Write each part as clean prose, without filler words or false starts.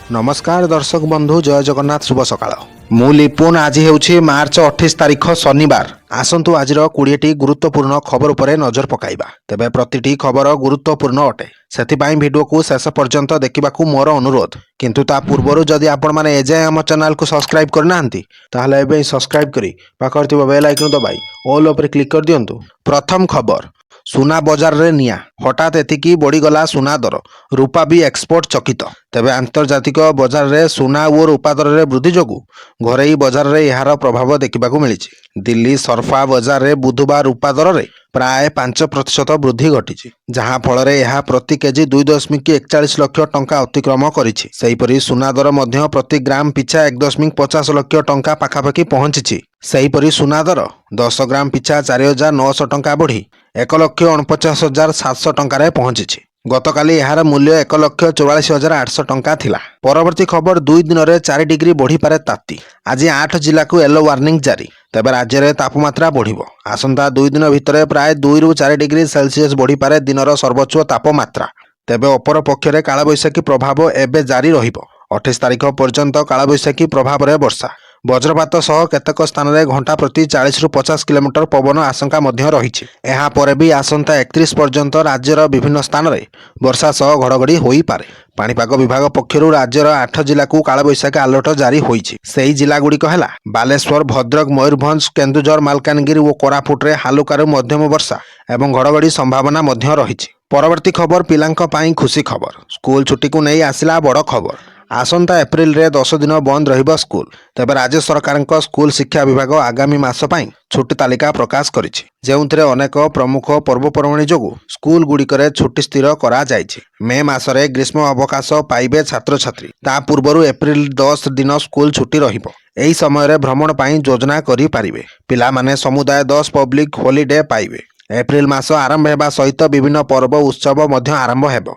ନମସ୍କାର ଦର୍ଶକ ବନ୍ଧୁ, ଜୟ ଜଗନ୍ନାଥ, ଶୁଭ ସକାଳ। ମୁଁ ଲିପୁନ। ଆଜି ହେଉଛି ମାର୍ଚ୍ଚ 28 ତାରିଖ, ଶନିବାର। ଆସନ୍ତୁ ଆଜିର 20ଟି ଗୁରୁତ୍ୱପୂର୍ଣ୍ଣ ଖବର ଉପରେ ନଜର ପକାଇବା। ତେବେ ପ୍ରତିଟି ଖବର ଗୁରୁତ୍ୱପୂର୍ଣ୍ଣ ଅଟେ, ସେଥିପାଇଁ ଭିଡ଼ିଓକୁ ଶେଷ ପର୍ଯ୍ୟନ୍ତ ଦେଖିବାକୁ ମୋର ଅନୁରୋଧ। କିନ୍ତୁ ତା ପୂର୍ବରୁ ଯଦି ଆପଣମାନେ ଏଯାଏଁ ଆମ ଚ୍ୟାନେଲକୁ ସବସ୍କ୍ରାଇବ୍ କରିନାହାନ୍ତି, ତାହେଲେ ଏବେ ହିଁ ସବସ୍କ୍ରାଇବ୍ କରି ପାଖରେ ଥିବା ବେଲ୍ ଆଇକନ୍ ଦବାଇ ଅଲ୍ ଉପରେ କ୍ଲିକ୍ କରିଦିଅନ୍ତୁ। ପ୍ରଥମ ଖବର, ସୁନା ବଜାରରେ ନିଆଁ। ହଠାତ୍ ଏତିକି ବଢ଼ିଗଲା ସୁନା ଦର, ରୂପା ବି ଏକ୍ସପର୍ଟ ଚକିତ। ତେବେ ଆନ୍ତର୍ଜାତିକ ବଜାରରେ ସୁନା ଓ ରୂପା ଦରରେ ବୃଦ୍ଧି ଯୋଗୁଁ ଘରୋଇ ବଜାରରେ ଏହାର ପ୍ରଭାବ ଦେଖିବାକୁ ମିଳିଛି। ଦିଲ୍ଲୀ ସରାଫା ବଜାରରେ ବୁଧବାର ରୂପା ଦରରେ ପ୍ରାୟ 5% ବୃଦ୍ଧି ଘଟିଛି, ଯାହାଫଳରେ ଏହା ପ୍ରତି କେଜି 2.41 ଲକ୍ଷ ଟଙ୍କା ଅତିକ୍ରମ କରିଛି। ସେହିପରି ସୁନା ଦର ମଧ୍ୟ ପ୍ରତି ଗ୍ରାମ ପିଛା 1.50 ଲକ୍ଷ ଟଙ୍କା ପାଖାପାଖି ପହଞ୍ଚିଛି। ସେହିପରି ସୁନା ଦର 10 ଗ୍ରାମ ପିଛା 4,900 ଟଙ୍କା ବଢ଼ି 1,49,700 ଟଙ୍କାରେ ପହଞ୍ଚିଛି। ଗତକାଲି ଏହାର ମୂଲ୍ୟ 1,44,800 ଟଙ୍କା ଥିଲା। ପରବର୍ତ୍ତୀ ଖବର, 2 ଦିନରେ 4 ଡିଗ୍ରୀ ବଢ଼ିପାରେ ତାତି। ଆଜି ଆଠ ଜିଲ୍ଲାକୁ ୟେଲୋ ୱାର୍ଣ୍ଣିଂ ଜାରି। ତେବେ ରାଜ୍ୟରେ ତାପମାତ୍ରା ବଢ଼ିବ। ଆସନ୍ତା 2 ଦିନ ଭିତରେ ପ୍ରାୟ 2ରୁ 4 ଡିଗ୍ରୀ ସେଲସିୟସ ବଢ଼ିପାରେ ଦିନର ସର୍ବୋଚ୍ଚ ତାପମାତ୍ରା। ତେବେ ଅପରପକ୍ଷରେ କାଳବୈଶାଖୀ ପ୍ରଭାବ ଏବେ ଜାରି ରହିବ। 28 ତାରିଖ ପର୍ଯ୍ୟନ୍ତ କାଳବୈଶାଖୀ ପ୍ରଭାବରେ ବର୍ଷା, ବଜ୍ରପାତ ସହ କେତେକ ସ୍ଥାନରେ ଘଣ୍ଟା ପ୍ରତି 40ରୁ 50 କିଲୋମିଟର ପବନ ଆଶଙ୍କା ମଧ୍ୟ ରହିଛି। ଏହାପରେ ବି ଆସନ୍ତା 31 ପର୍ଯ୍ୟନ୍ତ ରାଜ୍ୟର ବିଭିନ୍ନ ସ୍ଥାନରେ ବର୍ଷା ସହ ଘଡ଼ଘଡ଼ି ହୋଇପାରେ। ପାଣିପାଗ ବିଭାଗ ପକ୍ଷରୁ ରାଜ୍ୟର ଆଠ ଜିଲ୍ଲାକୁ କାଳବୈଶାଖୀ ଆଲର୍ଟ ଜାରି ହୋଇଛି। ସେହି ଜିଲ୍ଲାଗୁଡ଼ିକ ହେଲା ବାଲେଶ୍ୱର, ଭଦ୍ରକ, ମୟୂରଭଞ୍ଜ, କେନ୍ଦୁଝର, ମାଲକାନଗିରି ଓ କୋରାପୁଟରେ ହାଲୁକାରୁ ମଧ୍ୟମ ବର୍ଷା ଏବଂ ଘଡ଼ଘଡ଼ି ସମ୍ଭାବନା ମଧ୍ୟ ରହିଛି। ପରବର୍ତ୍ତୀ ଖବର, ପିଲାଙ୍କ ପାଇଁ ଖୁସି ଖବର। ସ୍କୁଲ ଛୁଟିକୁ ନେଇ ଆସିଲା ବଡ଼ ଖବର। ଆସନ୍ତା ଏପ୍ରିଲରେ 10 ଦିନ ବନ୍ଦ ରହିବ ସ୍କୁଲ। ତେବେ ରାଜ୍ୟ ସରକାରଙ୍କ ସ୍କୁଲ ଶିକ୍ଷା ବିଭାଗ ଆଗାମୀ ମାସ ପାଇଁ ଛୁଟି ତାଲିକା ପ୍ରକାଶ କରିଛି, ଯେଉଁଥିରେ ଅନେକ ପ୍ରମୁଖ ପର୍ବପର୍ବାଣୀ ଯୋଗୁଁ ସ୍କୁଲ ଗୁଡ଼ିକରେ ଛୁଟି ସ୍ଥିର କରାଯାଇଛି। ମେ ମାସରେ ଗ୍ରୀଷ୍ମ ଅବକାଶ ପାଇବେ ଛାତ୍ରଛାତ୍ରୀ। ତା ପୂର୍ବରୁ ଏପ୍ରିଲ 10 ଦିନ ସ୍କୁଲ ଛୁଟି ରହିବ। ଏହି ସମୟରେ ଭ୍ରମଣ ପାଇଁ ଯୋଜନା କରିପାରିବେ ପିଲାମାନେ। ସମୁଦାୟ 10 ପବ୍ଲିକ ହୋଲିଡେ ପାଇବେ। ଏପ୍ରିଲ ମାସ ଆରମ୍ଭ ହେବା ସହିତ ବିଭିନ୍ନ ପର୍ବ ଉତ୍ସବ ମଧ୍ୟ ଆରମ୍ଭ ହେବ।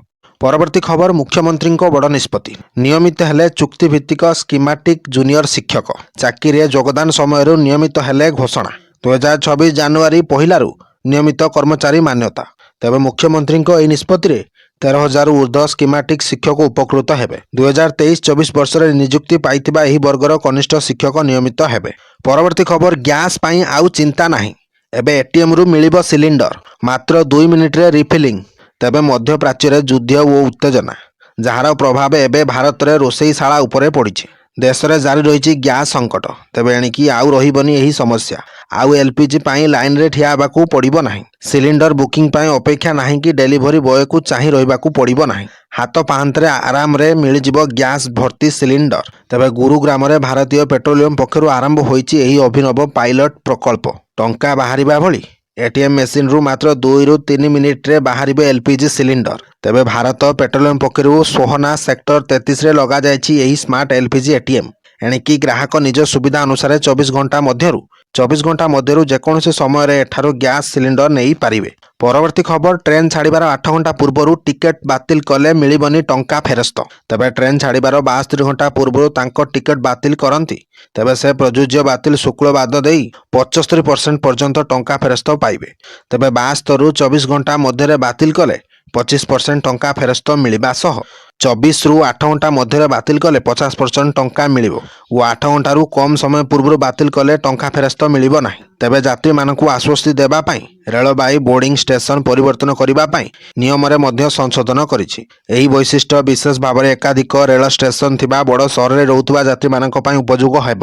ପରବର୍ତ୍ତୀ ଖବର, ମୁଖ୍ୟମନ୍ତ୍ରୀଙ୍କ ବଡ଼ ନିଷ୍ପତ୍ତି। ନିୟମିତ ହେଲେ ଚୁକ୍ତିଭିତ୍ତିକ ସ୍କିମାଟିକ୍ ଜୁନିୟର ଶିକ୍ଷକ। ଚାକିରିରେ ଯୋଗଦାନ ସମୟରୁ ନିୟମିତ ହେଲେ ଘୋଷଣା। 2026 ଜାନୁଆରୀ 1ରୁ ନିୟମିତ କର୍ମଚାରୀ ମାନ୍ୟତା। ତେବେ ମୁଖ୍ୟମନ୍ତ୍ରୀଙ୍କ ଏହି ନିଷ୍ପତ୍ତିରେ 13,000ରୁ ଉର୍ଦ୍ଧ୍ୱ ସ୍କିମାଟିକ୍ ଶିକ୍ଷକ ଉପକୃତ ହେବେ। 2023-24 ବର୍ଷରେ ନିଯୁକ୍ତି ପାଇଥିବା ଏହି ବର୍ଗର କନିଷ୍ଠ ଶିକ୍ଷକ ନିୟମିତ ହେବେ। ପରବର୍ତ୍ତୀ ଖବର, ଗ୍ୟାସ୍ ପାଇଁ ଆଉ ଚିନ୍ତା ନାହିଁ। ଏବେ ଏଟିଏମ୍ରୁ ମିଳିବ ସିଲିଣ୍ଡର, ମାତ୍ର 2 ମିନିଟରେ ରିଫିଲିଂ। ତେବେ ମଧ୍ୟପ୍ରାଚ୍ୟରେ ଯୁଦ୍ଧ ଓ ଉତ୍ତେଜନା, ଯାହାର ପ୍ରଭାବ ଏବେ ଭାରତରେ ରୋଷେଇଶାଳା ଉପରେ ପଡ଼ିଛି। ଦେଶରେ ଜାରି ରହିଛି ଗ୍ୟାସ୍ ସଙ୍କଟ। ତେବେ ଏଣିକି ଆଉ ରହିବନି ଏହି ସମସ୍ୟା। ଆଉ ଏଲ୍ପିଜି ପାଇଁ ଲାଇନରେ ଠିଆ ହେବାକୁ ପଡ଼ିବ ନାହିଁ। ସିଲିଣ୍ଡର ବୁକିଂ ପାଇଁ ଅପେକ୍ଷା ନାହିଁ କି ଡେଲିଭରି ବୟକୁ ଚାହିଁ ରହିବାକୁ ପଡ଼ିବ ନାହିଁ। ହାତ ପାହାନ୍ତରେ ଆରାମରେ ମିଳିଯିବ ଗ୍ୟାସ୍ ଭର୍ତ୍ତି ସିଲିଣ୍ଡର। ତେବେ ଗୁରୁଗ୍ରାମରେ ଭାରତୀୟ ପେଟ୍ରୋଲିୟମ ପକ୍ଷରୁ ଆରମ୍ଭ ହୋଇଛି ଏହି ଅଭିନବ ପାଇଲଟ ପ୍ରକଳ୍ପ। ଟଙ୍କା ବାହାରିବା ଭଳି ଏଟିଏମ୍ ମେସିନ୍ରୁ ମାତ୍ର 2ରୁ 3 ମିନିଟ୍ରେ ବାହାରିବ ଏଲ୍ପିଜି ସିଲିଣ୍ଡର। ତେବେ ଭାରତ ପେଟ୍ରୋଲିୟମ ପକ୍ଷରୁ ସୋହନା ସେକ୍ଟର 33ରେ ଲଗାଯାଇଛି ଏହି ସ୍ମାର୍ଟ ଏଲ୍ପିଜି ଏଟିଏମ୍। ଏଣିକି ଗ୍ରାହକ ନିଜ ସୁବିଧା ଅନୁସାରେ 24 ଘଣ୍ଟା ମଧ୍ୟରୁ ଯେକୌଣସି ସମୟରେ ଏଠାରୁ ଗ୍ୟାସ୍ ସିଲିଣ୍ଡର ନେଇପାରିବେ। ପରବର୍ତ୍ତୀ ଖବର, ଟ୍ରେନ୍ ଛାଡ଼ିବାର 8 ଘଣ୍ଟା ପୂର୍ବରୁ ଟିକେଟ୍ ବାତିଲ କଲେ ମିଳିବନି ଟଙ୍କା ଫେରସ୍ତ। ତେବେ ଟ୍ରେନ୍ ଛାଡ଼ିବାର 72 ଘଣ୍ଟା ପୂର୍ବରୁ ତାଙ୍କ ଟିକେଟ୍ ବାତିଲ କରନ୍ତି, ତେବେ ସେ ପ୍ରଯୁଜ୍ୟ ବାତିଲ ଶୁଳ୍କ ବାଦ ଦେଇ 75% ପର୍ଯ୍ୟନ୍ତ ଟଙ୍କା ଫେରସ୍ତ ପାଇବେ। ତେବେ 72ରୁ 24 ଘଣ୍ଟା ମଧ୍ୟରେ ବାତିଲ କଲେ 25% ଟଙ୍କା ଫେରସ୍ତ ମିଳିବା ସହ 24ରୁ 8 ଘଣ୍ଟା ମଧ୍ୟରେ ବାତିଲ କଲେ 50% ଟଙ୍କା ମିଳିବ ଓ 8 ଘଣ୍ଟାରୁ କମ୍ ସମୟ ପୂର୍ବରୁ ବାତିଲ କଲେ ଟଙ୍କା ଫେରସ୍ତ ମିଳିବ ନାହିଁ। ତେବେ ଯାତ୍ରୀମାନଙ୍କୁ ଆଶ୍ୱସ୍ତି ଦେବା ପାଇଁ ରେଳବାଇ ବୋର୍ଡିଂ ଷ୍ଟେସନ ପରିବର୍ତ୍ତନ କରିବା ପାଇଁ ନିୟମରେ ମଧ୍ୟ ସଂଶୋଧନ କରିଛି। ଏହି ବୈଶିଷ୍ଟ୍ୟ ବିଶେଷ ଭାବରେ ଏକାଧିକ ରେଳ ଷ୍ଟେସନ ଥିବା ବଡ଼ ସହରରେ ରହୁଥିବା ଯାତ୍ରୀମାନଙ୍କ ପାଇଁ ଉପଯୋଗ ହେବ।